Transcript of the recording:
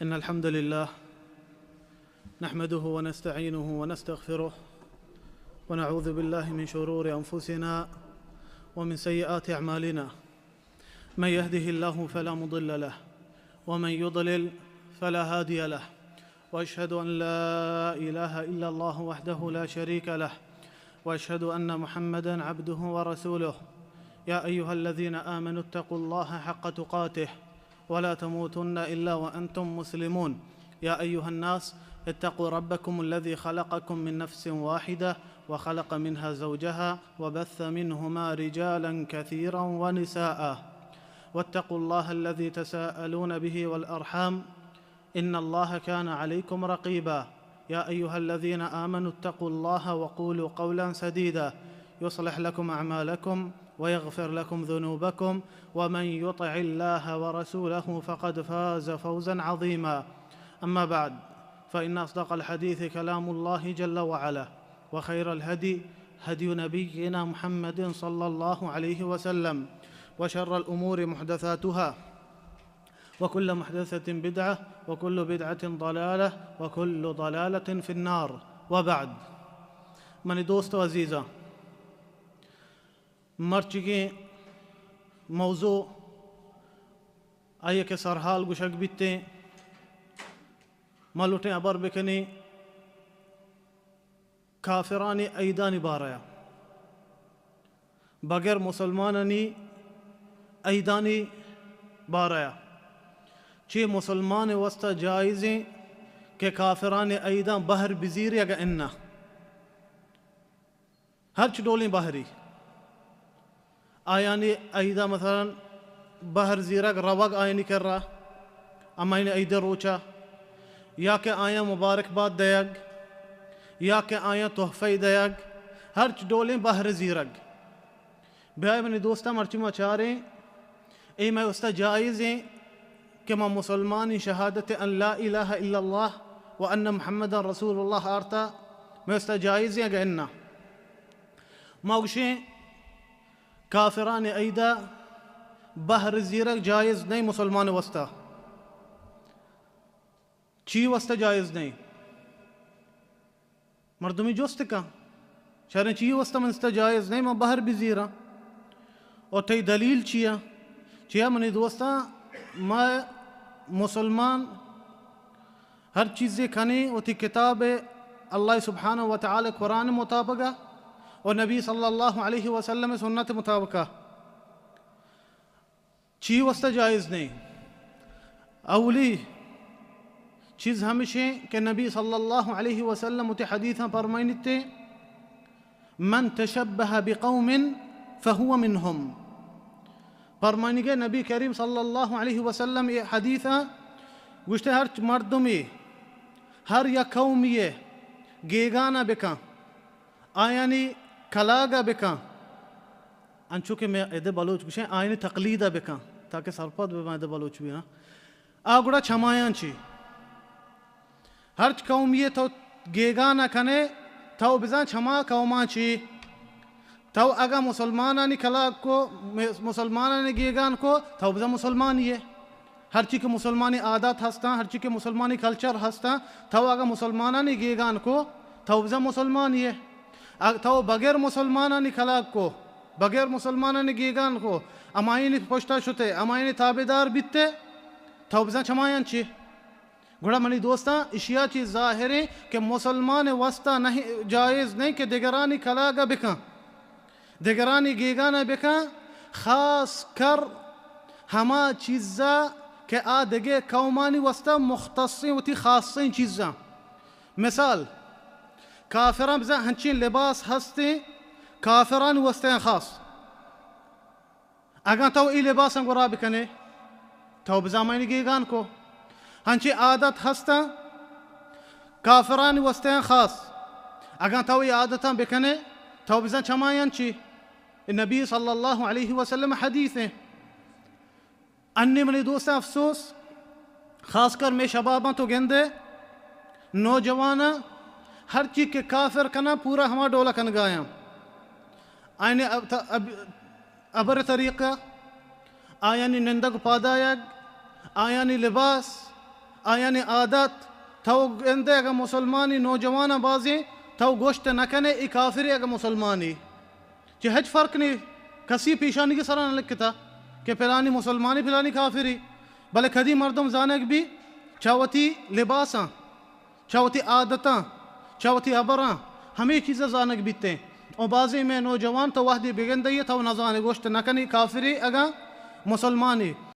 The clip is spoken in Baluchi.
إن الحمد لله نحمده ونستعينه ونستغفره، ونعوذ بالله من شرور أنفسنا ومن سيئات أعمالنا. من يهده الله فلا مضل له، ومن يضلل فلا هادي له، وأشهد أن لا إله إلا الله وحده لا شريك له، وأشهد أن محمدا عبده ورسوله. يا أيها الذين آمنوا اتقوا الله حق تقاته ولا تموتن إلا وأنتم مسلمون. يا أيها الناس اتقوا ربكم الذي خلقكم من نفس واحدة وخلق منها زوجها وبث منهما رجالا كثيرا ونساء واتقوا الله الذي تساءلون به والأرحام إن الله كان عليكم رقيبا. يا أيها الذين آمنوا اتقوا الله وقولوا قولا سديدا يصلح لكم أعمالكم ويغفر لكم ذنوبكم ومن يطع الله ورسوله فقد فاز فوزا عظيما. أما بعد، فإن أصدق الحديث كلام الله جل وعلا، وخير الهدي هدي نبينا محمد صلى الله عليه وسلم، وشر الأمور محدثاتها، وكل محدثة بدعة، وكل بدعة ضلالة، وكل ضلالة في النار. وبعد. منی دوست و عزیزاں، مرچیگیں موضوع آئی کہ سرحال گوشگ بیتیں، ما لوٹیں ہبر بکنیں کافرانی عیدانی بارہ ءَ، بغیر مسلمانانی عیدانی بارہ ءَ۔ چی مسلمان واسطہ جائزیں کہ کافرانی عیداں بہر بزیری اگہ اناں؟ ہرچ ڈولیں بہری، آیانی عیدا مثلاً بہر زیرگ، روگ آیانی کرا ہمائی عید روچا، یا کہ آیاں مبارک باد دیگ، یا کہ آیاں تحفہ دیگ، ہرچ ڈولیں بہر زیرگ۔ بیائے منی دوستاں، مرچی ما چاریں، اے مئے واسطہ جائزیں کہ ما مسلمانی شہادت ان لا الہ الا اللہ و ان محمد رسول اللہ آرتا، مئے واسطہ جائزیں اگہ اناں؟ ما گوشیں کافران عیدا بہر زیرگ جائز نہیں مسلمان واسطہ۔ چی واسطہ جائز نہیں؟ مردمی جست کن، شریں چی واسطہ من استا جائز نہیں، من بہر بزیراں؟ اور تئی دلیل چیا؟ چیا منی دوستاں، ما مسلمان ہر چیزے کنیں وتی کتاب اللہ سبحانہ و تعالی قرآن مطابقہ اور نبی صلی اللہ علیہ وسلم سنت مطابقہ۔ چی واسطہ جائز نہیں؟ اولی چیز ہمشیں کہ نبی صلی اللہ علیہ وسلم وتی حدیثاں فرمائنتے، من تشبہ بقوم فہو منہم۔ فرمائنگے نبی کریم صلی اللہ علیہ وسلم اے حدیثاں گوشتے، ہرچ مردمی ہر یک قومی گیگانا بکن، آیانی کلاگا بکن، انچو کہ میں ادے بلوچ گوشیں، آیانی تقلیدا بکن، تاکہ سرپد بباں ادے بلوچ بیاں۔ آ گڑا چمایاں چی؟ ہرچ قومی تو گیگانا کنے، تو بزاں چما قوماں چی؟ تو اگاں مسلمانانی کلاگ کو، مسلمانانی گیگان کو، تو بزاں مسلمانی ئے۔ ہرچی کہ مسلمانی عادات ہستاں، ہرچی کہ مسلمانی کلچر ہستاں، تو اگاں مسلمانانی گیگان کو، تو بزاں مسلمانی ئے۔ اگ-، تو بغیر مسلمانانی کلاگ کو، بغیر مسلمانانی گیگان کو، ہمایانی پشتا شتے، ہمایانی تابعدار بیتے، تو بزاں چمایاں چی؟ گڑا منی دوستاں، اشیا چی ظاہریں کہ مسلمان واسطہ نہیں، جائز نہیں کہ دگرانی کلاگا بکن، دگرانی گیگانا بکن، خاص کر ہما چیزا کہ آ دگہ قومانی واسطہ مختصیں وتی خاصیں چیزاں۔ مثال، کافراں بزاں ہنچیں لباس ہستیں، کافرانی واسطہ خاص۔ اگاں تو اے لباساں گورا بکنے، تو بزاں منی گیگان کو۔ ہنچیں عادت ہستاں کافرانی واسطہ خاص۔ اگاں تو اے عادتاں بکنے، تو بزاں چمایاں چی؟ اے نبی صلی اللہ علیہ وسلم حدیث ہیں۔ انی منی دوستاں افسوس، خاص کر میں شباباں تو گندے، نوجواناں، ہر چی کہ کافر کناں پورا ہما ڈولا کنگایاں۔ آئین اب-، اب-، ابر طریقہ، آیانی نندگ پادایگ، آیانی لباس، آیانی عادت، تو گندے اگاں مسلمانی نوجواناں بازیں، تو گوشت نہ کنے اے کافرے اگاں مسلمانی۔ چہ ہچ فرق نی، کسی پیشانیگی سرا نہ لکھتا کہ پلانی مسلمانی، پلانی کافری۔ بلے کدی مردم زانگ بی چہ وتی لباساں، چہ وتی عادتاں، چہ وتی ہبراں، ہمے چیزاں زانگ بیتیں۔ و بازیں مئے نوجوان تو وہدے بگندئے تو نزانے گوشت نہ کنے کافرے اگاں مسلمانے۔